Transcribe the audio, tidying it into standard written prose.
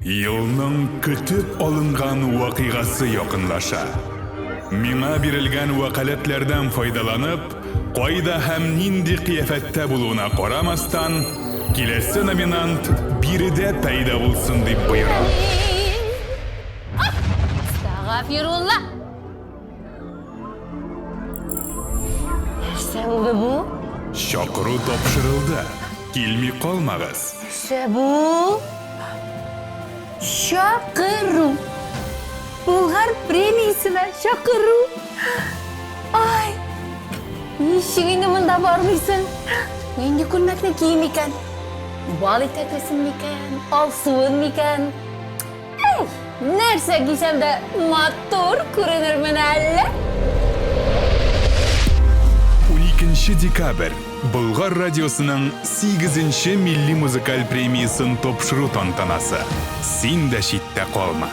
Елның көтеп алынган вакыйгасы якынлаша. Миңа бирелгән вәкаләтләрдән файдаланып, кайда һәм нинди кыяфәттә булуына карамастан, киләсе номинант биредә пәйда булсын дип боерам. Астагафирулла! Нәрсә булды бу? Чакыру тапшырылды. Килми калмагыз. Нәрсә бу? Чакыру. Болгар премиясенә чакыру. Ай! Ничек инде монда бармыйсың? Нинди күлмәкне киим икән? Бал итәклесен микән? Алсуын микән? Әй, нәрсә кисәм дә матур күренермен әллә? 12 декабрь, Болгар радиосының сигезенче милли музыкаль премиясен тапшыру тантанасы. Син дә читтә калма!